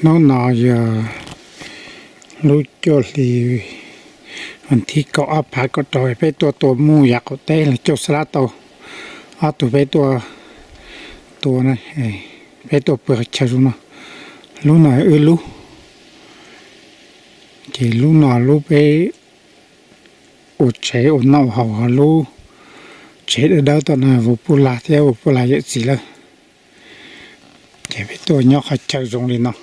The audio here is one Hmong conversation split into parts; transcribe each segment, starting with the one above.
Hnub no yog lub cuaj hli, vas thib kaum ob phav kaum rau, peb tuaj tua mus yav qaum teb los cuaj xab lab tau ob tug peb tuaj tua, peb tuaj pw qhov chaw zoo no. Lub no wb lub, ces lub no lub peb ua tsev ua noj ua haus, ho lub tsev dawb dawb tom no vauv Pub Lag thiab vauv Pub Lag yawm txiv lawm. Ces peb tuaj nyob qhov chaw zoo li no.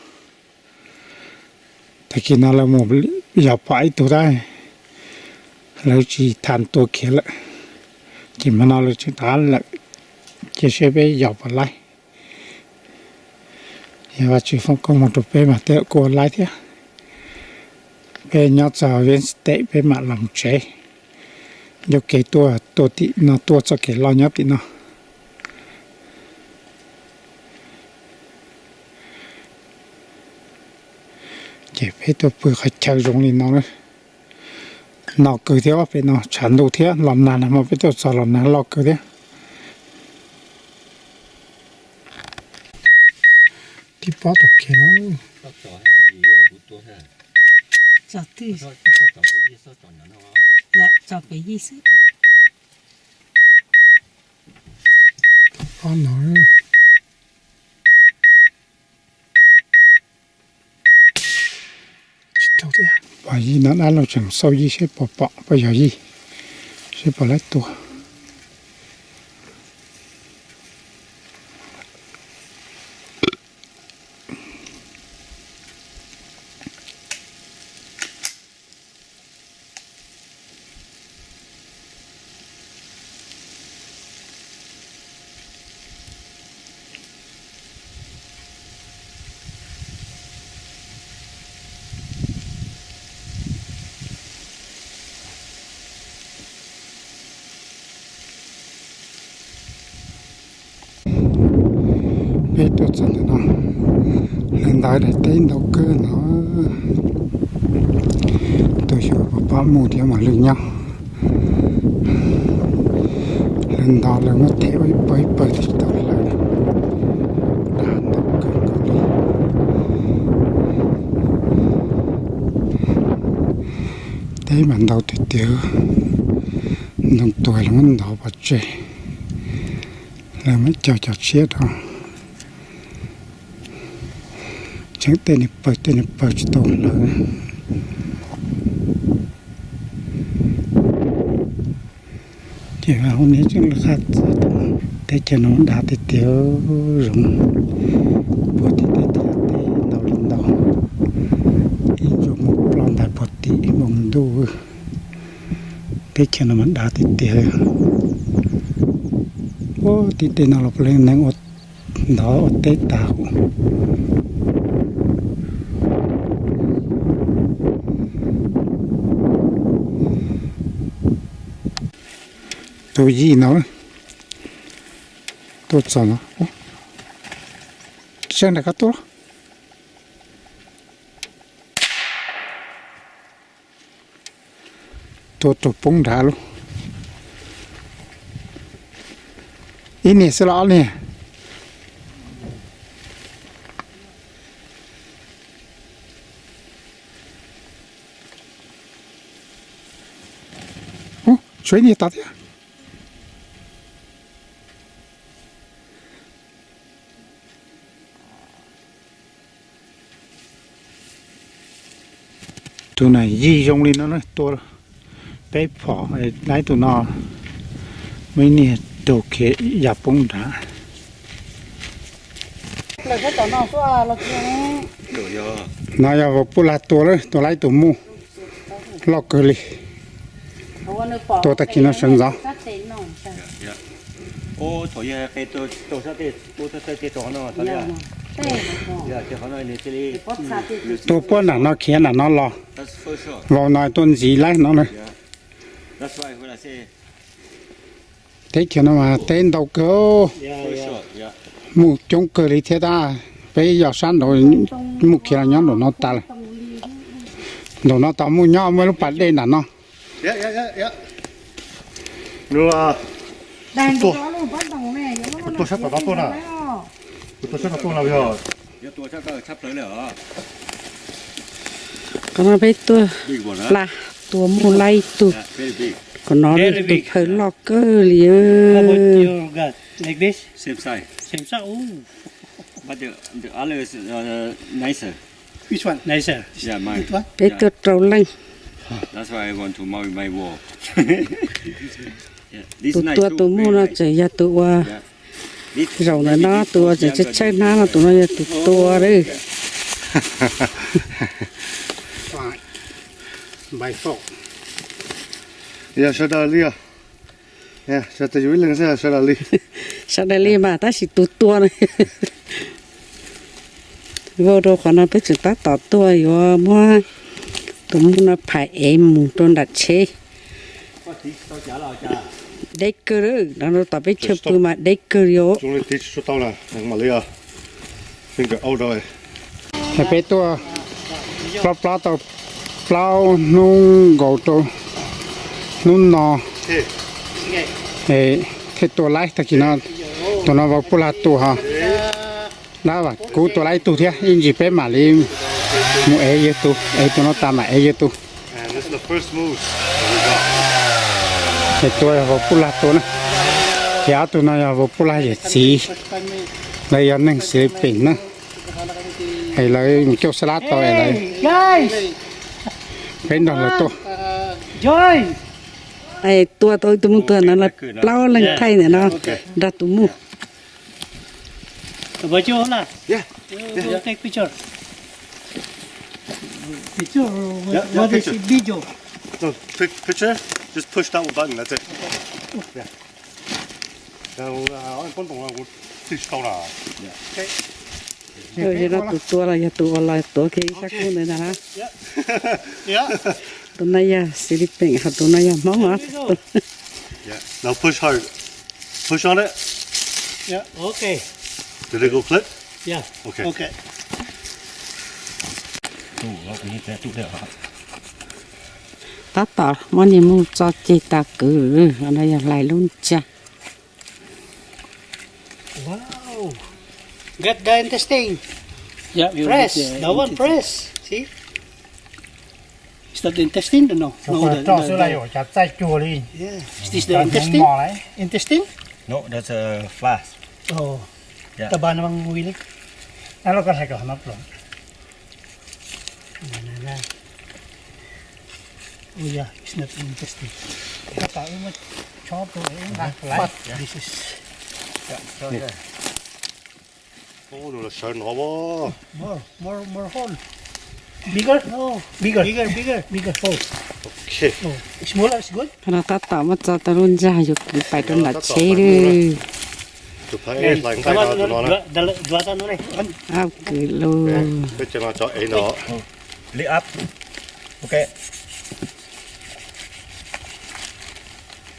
Tag kis no lawv mus yos pom ib tug tab, lawv tsis tham tua khiav lawm, ces hmo no lawv tseem rov lawm, cia siab peb yos puas laib. Yog Vajtswv foom koob hmoov rau peb mas tej zaum kuj laib thiab. Peb nyob txog Wednesday peb mam los mus tsev, ncauj kev tuaj, tuaj tim no tuaj txoj kev loj nyob tim no. Ces peb tuaj pw qhov chaw zoo li no, no kawg thiab, pem no tshav ntuj thiab los nag, nag hmo peb tuaj txog los nag loj kawg thiab. Tib pob tom kiag no. Pob no. Tsis tau thiab. Pom yij no dab laug tseem xauj yij seb puas pom, puas yog yij, seb puas laib tua. Peb tuaj txog ntawm no, lawv ntov daim teb ntau kawg no. Tuaj xyuas puas pom mus thiab mas lwj nyob. Lawv ntov lawv muab them ua ib pawg ib pawg thiaj tsis tau hlawv. Dav ntau kawg nkaus li. Teb mas ntau tiag tiag, ntoo tuag los muab ntov pov tseg, lawv muab cog cov tshiab rau. Tseem tej niag pawg tej niag pawg tsis tau hlawv. Ces hauv niag tseem lawv qab txawv, teb chaws no dav tiag tiag, zoov puag tim tej tiaj teb ntau li ntau, ib ntsuas mus ploj ntais puag tim npoo ntuj. Teb chaws no mas dav tiag tiag. Ua tim tej no los puav leej neeg ua ntov ua teb tas. Tus yij no tuaj txog no, tseeb nram koj tuaj los. Tua raug poob nrad lauj. Ib niag xwb los ob niag? Ub, tshuav ib niag tod thiab. Tus na yij zoo li no na, tua peb phom, laib tus no, muaj ib niag raug khiav ya poob nrad. No yog vauv Pub Lag tua lawm, tua laib tus muj loj kawg li. Tua tag kis no sawv ntxov. Tua puab nram no khiav nram no los, vauv no tuaj ntxiv laib no na. Teb chaws no mas teb ntau kawg, muj coob kawg li thiab tab. Peb yos sab nraud, muj khiav los nyob nraum no tas lawm. Nraum no tau muj nyob, muaj lub pas dej nram no. Kuv tuaj sab tom no tuaj na, kuv tuaj sab tom tuaj na yog. Qhov no peb tuaj pla tua muj laib ib tug. Qhov no tus phaw loj kawg li. Peb tuaj rau leej. Tus tua tus muj no tseem yog tus ua zaum ntawm no, tus uas tseem tshaib tshaib hnab no, tus no yog tus tua lawm. Yog sawv daws li os. Sawv daws li. Sawv daws li mas tab sis tus tua na. Vau rau qhov no peb tseem tab tom tuaj yuav muab tus muj no phais ev mus rau nram tsheb. Deb kawg, no tom peb chaw pw mas deb kawg li os. Peb tuaj plaub plaub tau plaub hnub nkaus rau hnub no, thiaj tua laib tag kis no. Tus no vau puj lag tua ho. Dab Vam Kub tua laib ib tug thiab, ib ntsis peb mam li mus ev yawg tus, ev tus no tas mam ev yawg tus. Es tua yog vau puj lag tua na. Es ob tug no yog vau puj lag yawm txiv, lawv yog neeg Xis Lis Pes na. Es lawv mus coj sab lab tau es lawv, peb nrog lawv tuaj. Tua tau tus muj tuag no lawv plaub leeg thaij ntawm no nrog tus muj. Yog no tus tua los yog tus uas los tuav kiag ib sab kub ntawd ntag na. Tus no yog Xis Lis Pes ho tus no yog Hmoob os. Tab tom muab niag muj tso ceg tas kwv, no yog hlais lub ntsa. Wow. Get the intestine. Yeah, you Fresh. Get the The one intestine. Fresh. See? Is that the intestine? No. No, the, the, the, xwb la yuav cov txaij cuag li. Yeah. Is this the intestine? Intestine? No, that's a flask. Oh. Yeah. Tab no mus li. Nab los koj hlais kom no plob. Oh yeah, it's not interesting. Tab tom wb muab chob rau wb nqa. But this is. Ub, nws los sawv no. More, more, more hole. Bigger? No. Bigger. Bigger, bigger. Bigger hole. Okay. Oh, smaller is good. Qhov no tab tom muab tso tau lub ntsag yuav kwv pais rau nram tsheb lawm. Tus phav hlais nqaij no tus no na. Ab kwv lug. Peb cov no tso ev no. Lift up. Ok.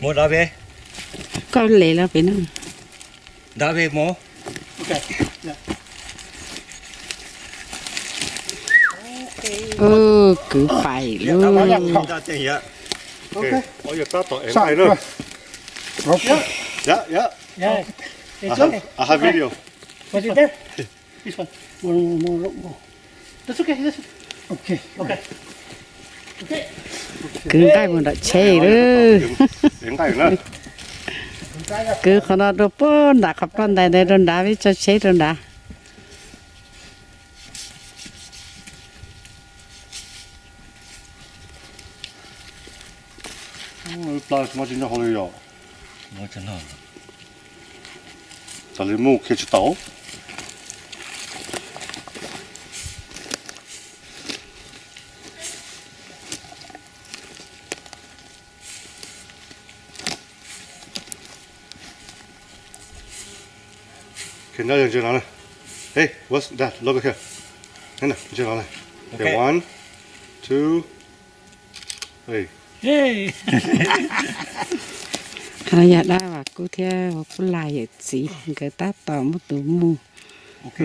Muab dab peb. Koj le los pem no. Dab peb muab. Kwv pais lawm. Yeah, yeah. Yeah. It's okay. I have video. Put it there. This one. More, more, more, more. That's okay, that's okay. Okay. Okay. Okay. Kwv nqaij mus nram tsheb lawm. Kwv qhov no rau puag nram qhov ploj ntais ntawd rau nrad, peb tso tsheb rau nrad. Ub, plab tsis nyob hauv li yom. Tsam li muj khiav tsis tau. Okay, now you just, hey, what's that? Look at here. Hey, no, just, okay, one, two, three. Qhov no yog Dab Vam Kub thiab Puj Lag yawm txiv nkawd tab tom muab tus muj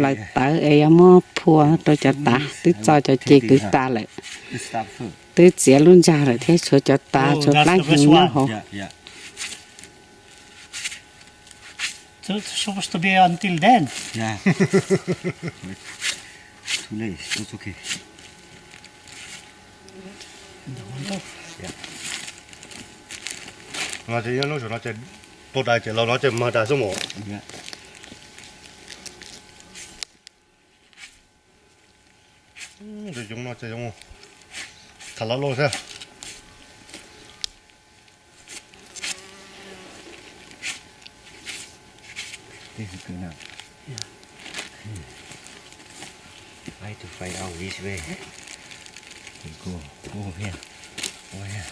laws tawv es yuav muab phua rau cov tav, twb tso cov ceg kwv tas lawm. Twb txiav lub ntsag lawm thiab, tshuav cov tav, tshuav plab hnyuv nyob hauv. Supposed to be until then. Yeah. Too late. It's okay. No ces yog lub no ces tua dais ces los no ces mag dais xwb mas. Tus yoov no ces yoov tham loj loj thiab. This is good now. Yeah. I have to find out which way to go. Over here. Over here.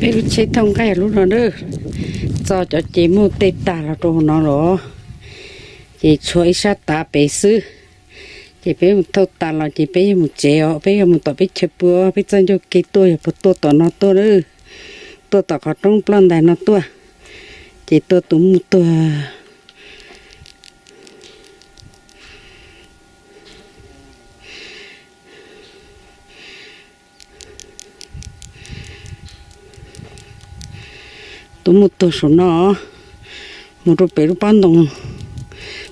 Peb lub tsheb thauj nqaij lub no na, txo cov ces muaj tej tag los rau hauv no los, ces tshuav ib sab tav pem xwb. Ces peb mus thauj tas los ces peb yuav mus tsev os, peb yuav mus tom peb chaw pw, peb txoj ncauj ke tuaj yog puas tuaj tom no tuaj, tuaj tom qhov roob ploj ntais no tuaj, ces tua tus muj tuag. Tus muj tuag saum no, mus rau pem lub pob ntoo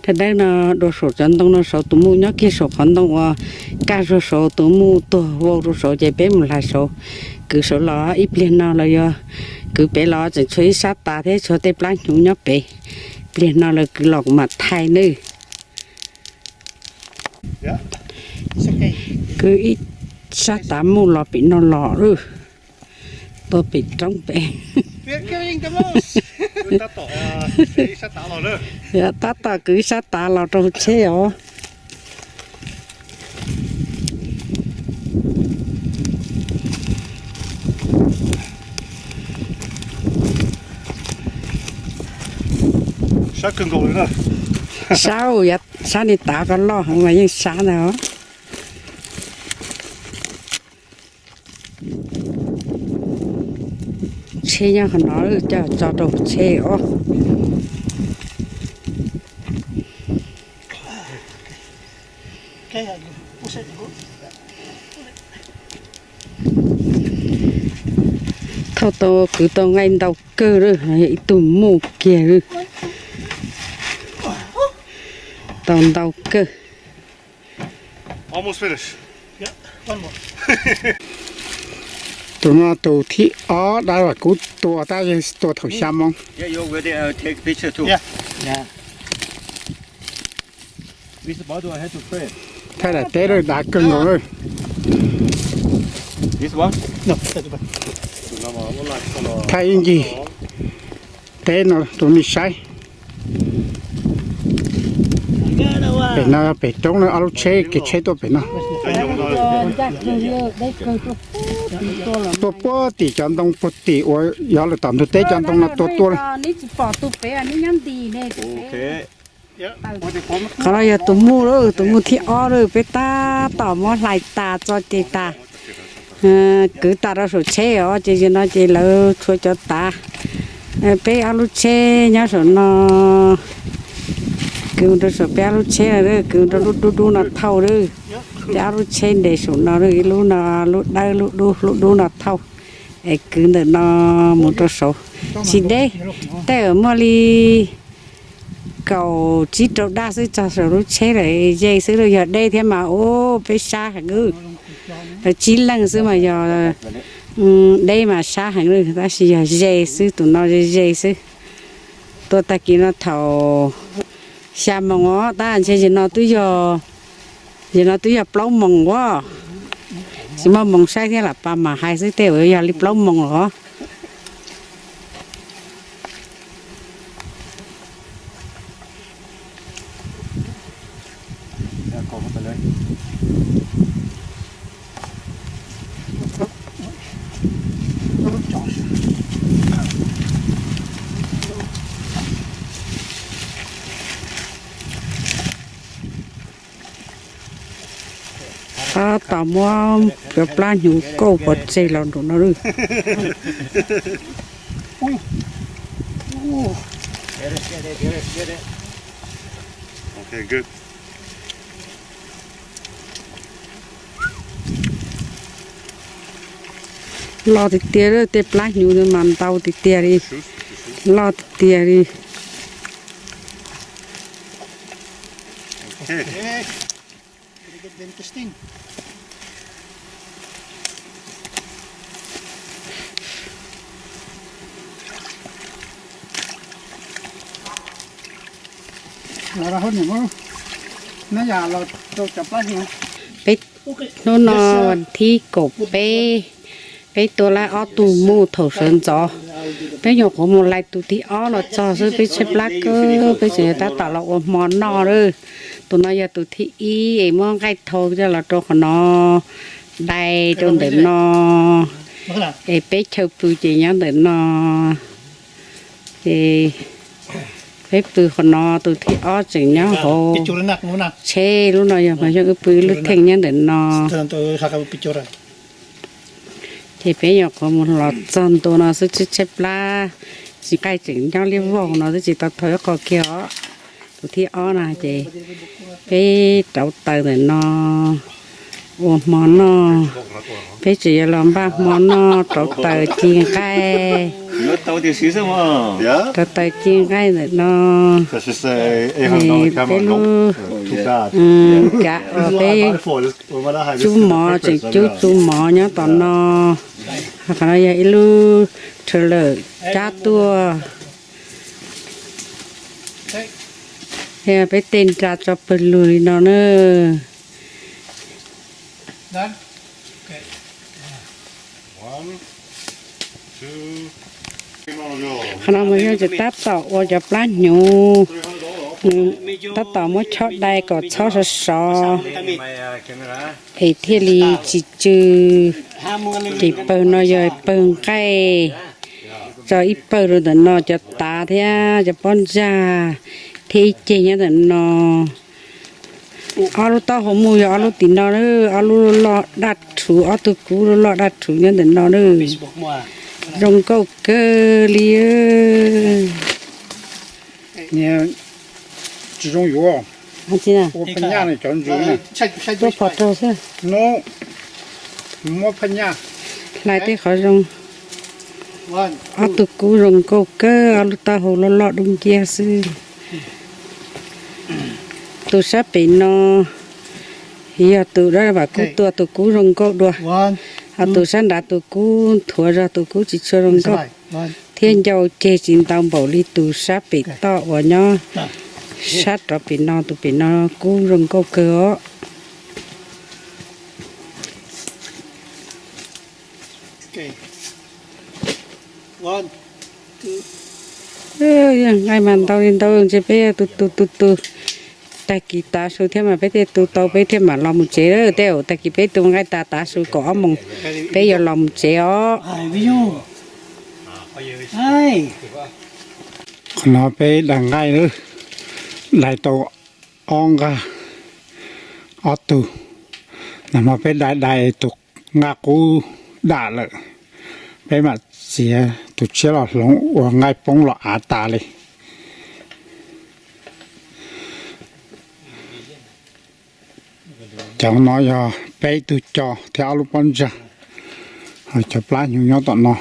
dawb dawb no, dua saum cov ntoo no saud, tus muj nyob kiag saum qhov ntoo uas kaj zog saud, tus muj tuag vau rau saud ces peb mus hlais saud, kwv saud los ib pliag no lawv yuav kwv pem los tseem tshuav ib sab tav thiab tshuav tej plab hnyuv nyob pem, pliag no lawv kwv los kuv mam thaij nawb. Kwv ib sab tav muj los pem no los, tua pem roob pem. Tab tom kwv ib sab tav los rau tsheb os. Sab kawg nkaus li na. Sab, sab ni tav ko loj heev mas yeej sab ntag. Tsheb nyob qhov no, coj tso rau tsheb os. Thauj tau kwv tau nqaij ntau kawg lawm, yog ib tug muj kiag lawm. Tau ntau kawg. Tus no tus thib ob dab uas kuv tua tab sis tua thaum xya moo. Thaij daim teb lawm dav kawg nkaus lawm. Thaij ib ncig teb no rau nej saib. Pem no pem roob no ob lub tsheb, kev tsheb tuaj pem no. Tuaj puag tim cov ntoo puag tim uas yog lawm tom ntug teb cov ntoo no tua tuaj. Qhov no yog tus muj lawm, tus muj thib ob lawm, peb tab tom muab hlais tas tso ces tas. Kwv tas rau saum tsheb os, ces no ces lawv tshuav cov tav. Peb ob lub tsheb nyob saum no, kwv mus rau saum peb ob lub tsheb lawm, kwv mus rau lub dub dub no thauj lawm. Peb ob lub tsheb nres saum no, ib lub no lub dawb lub dub, lub dub no thauj, es kwv ntawm no mus rau saud. Tsis deb, tej zaum muaj li kaum tsib rau daj xwb txog saum lub tsheb lawm, ze xwb lawm, yog deb thiab mas ub peb sab heev. Lawv tsib leej xwb mas yog deb mas sab heev lawm, tab sis yog ze xwb, tus no ze ze xwb. Tua tag kis no thaum xya moos os, tab ntshe zaum no twb yog, zaum no twb yog plaub moos as. Tsis muaj moos saib thiab, lam pas mam hais xwb, tej zaum yog li plaub moos los. Tab tom muab cov plab hnyuv kauj pov tseg los nraum no lawm. Loj tiag tiag, tej plab hnyuv mas ntau tiag tiag li. Loj tiag tiag li. Peb hnub no vas thib kaum peb, peb tua lawm ob tug mus thaum sawv ntxov. Peb nyuam qhuav mus lais tus thib ob los txog xwb, peb tshaib plab kawg, peb tseem yuav tab tom los ua hmo noj lawm. Tus no yog tus thib ib es muab nqaij thau coj los rau qhov no, dai rau ntawm no, es peb chaw pw ces nyob ntawm no. Ces peb pw qhov no, tus thib ob tseem nyob hauv tsheb, lub no yog Hmoob Xyooj wb pw ib lub theej nyob ntawm no. Ces peb nyuam qhuav mus los txog ntua no xwb, tshaib tshaib plab, tsis nqaij tseem nyob liab vog no xwb, tsis tau thau ib qho kiag os. Tus thib ob no ces peb rauv taws ntawm no ua hmo noj. Peb tseem yuav los npaj hmo noj, rauv taws ci nqaij, rauv taws ci nqaij ntawm no. Peb lub kav uas peb cub mov, tseem cub txu mov nyob tom no. Qhov no yog ib lub trailer cab tuaj. Peb tej nra tso pawg lug li no na. Qhov no mas yog tseem tab tom ua cov plab hnyuv, tab tom muab chob dai kom txhob sov sov es thiaj li tsis tsw. Ces pawg no yog pawg nqaij, tso ib pawg rau ntawm no, cov tav thiab cov pob ntsag thiab ib ceg nyob ntawm no. Ob lub taub hau mus yog ob lub tim no, ob lub loj daj rhuv, ob tug kub loj daj rhuv nyob ntawm no na. Zoo nkauj kawg li. Tsis zoo yuav. Ua phaj nyaj cov ntsuag na. Tuaj phom rau xwb. Muab phaj nyaj hlais tej qhov zoo. Ob tug kub zoo nkauj kawg, ob lub taub hau loj loj dub nciab xwb. Tus sab pem no yog tus dab vam kub tua tus kub zoo nkauj dua, ho tus sab nrad tus kub nthuav zog, tus kub tsis tshua zoo nkauj thiab ncau ceg tsis ntau npaum li tus sab pem toj uas nyob sab rov pem no. Tus pem no kub zoo nkauj kawg os. Nqaij mas ntau li ntau, ntshe peb tu tu tu tu, tag kis tav su thiab mas peb thiaj tu tau, peb thiaj mam los mus tsev. Tej zaum tag kis peb tu nqaij tas tav su kaum ob moos peb yuav los mus tsev os. Qhov no peb dai nqaij, dai tau ob nqaj, ob tug. Nag hmo peb dai dai tus nqaj qub dam lawm, peb mam txiav tus tshiab los hloov ua nqaij poob los av tas li. Cov no yog peb tug co thiab ob lub pob ntsag, cov plab hnyuv nyob tom no.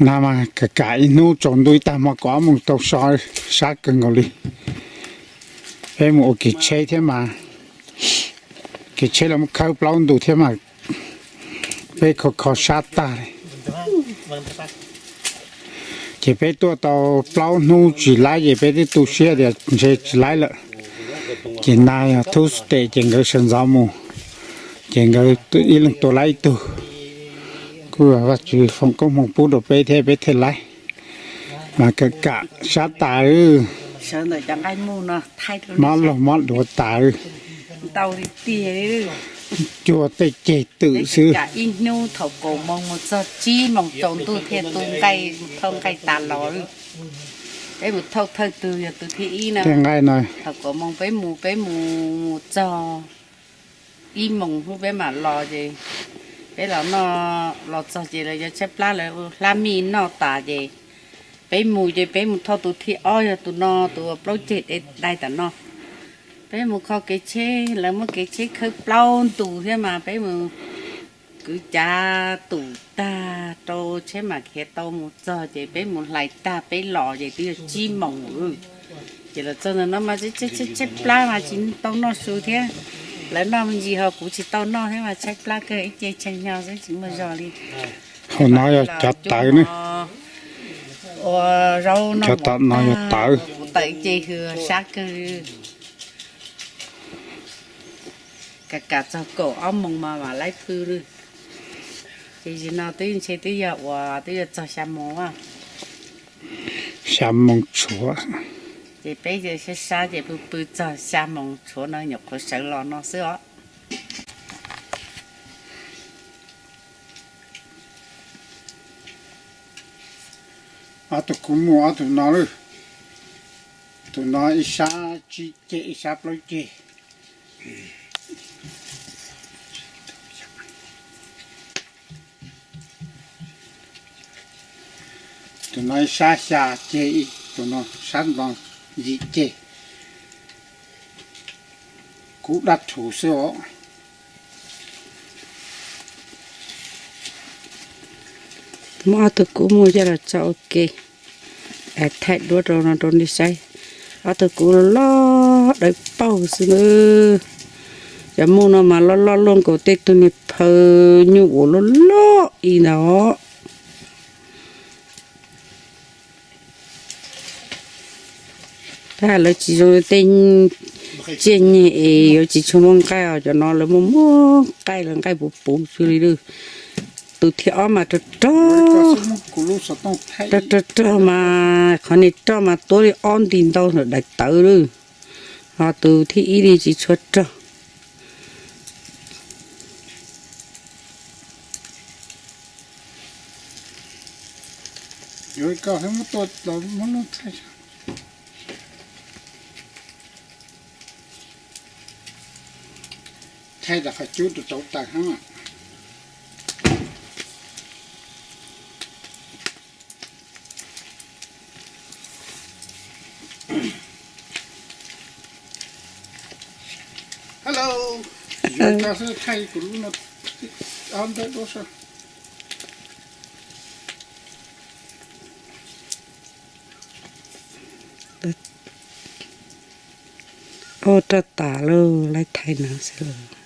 Nag mas kam kam ib hnub tsaus ntuj ib tag hmo kaum ob moos tau so, sab kawg nkaus li. Peb mus ua kev tsheb thiab mas, kev tsheb los muab khawb plaub ntus thiab mas peb kho kho sab tag li. Ces peb tuaj tau plaub hnub tsis laib ces peb twb tu siab tias ntshe tsis laib lawm. Ces nag yog Tuesday ces nkawd sawv ntxov mus, ces nkawd ib leeg tua laib ib tug. Kuj yog Vajtswv foom koob hmoov pub rau peb thiab peb thiaj laib. Mas kam kam sab tas, mob laug mob duav tas, cuag tej ceg twm xwb. Ib hnub thaum kaum moos mus txog tsib moos tsaus ntuj thiaj tu nqaij, thauj nqaij tas los. Peb mus thauj thawj tug yog tus thib ib na. Thaum kaum moos peb mus, peb mus mus txog ib moos hnub peb mam los ces peb los noj, los txog ces lawv yuav tshaib plab, lawv hlab mij noj tas ces peb mus ces peb mus thauj tus thib ob yog tus no, tus uas plaub ceg dai tam no. Peb mus kho kev tsheb, lawv muab kev tsheb khawb plaub ntus thiab mas peb mus Kwv Cav tus tag rau tsheb mas khiav tau mus txog ces peb mus hlais tag peb los ces twb yog tsib moos lawm. Ces los txog ntawm no mas tshaib tshaib plab mas tsis tau noj su thiab. Lawv noj me ntsis ho kuv tsis tau noj thiab mas tshaib plab kawg, ib ce tshee hnyo xwb tsis muaj zog li. Hauv no yog cov tawv ne. Ua zaub no, cov tom no yog tawv. Kuv tawm ib ce hws sab kawg. Kam kam txog kaum ob moos mas mam laib pw lawm. Ces zaum no twb ntshe twb yog ua twb yuav txog xya moos a. Xya moos tshuav. Ces peb sab sab ces pw pw txog xya moos tshuav no nyuam qhuav sawv los no xwb os. Ob tug kub muag ob tug no lawm. Tus no ib sab tsib ceg ib sab plaub ceg. Tus no ib sab xya ceg, tus no sab no yim ceg. Kub dab rhuv xwb os. Muab ob tug kub muag coj los tso ua ke, thaij duab rau no rau nej saib. Ob tug kub loj loj dawb paug xwb na. Cov muag no mas loj loj luaj nkaus tej tug niag phaw nyuj uas loj loj ib ntawd. Tab lawv tsis zoo tej tsiaj nyeg es yuav tsis tshua muaj nqaij os, cov no lawv muaj muaj nqaij, lawv nqaij puv puv xwb li. Tus thib ob mas rog rog, rog rog rog mas qhov niag roj mas tuab li ob nti ntau daim tawv lawm. Ho tus thib ib li tsis tshua rog. Thaij rau qhov cub rau rauv taws hab. Hello, yuav koj xwb thaij kuv lub no ob ntawb duab soj. Ua roj tas lawm, laib thaij no xwb.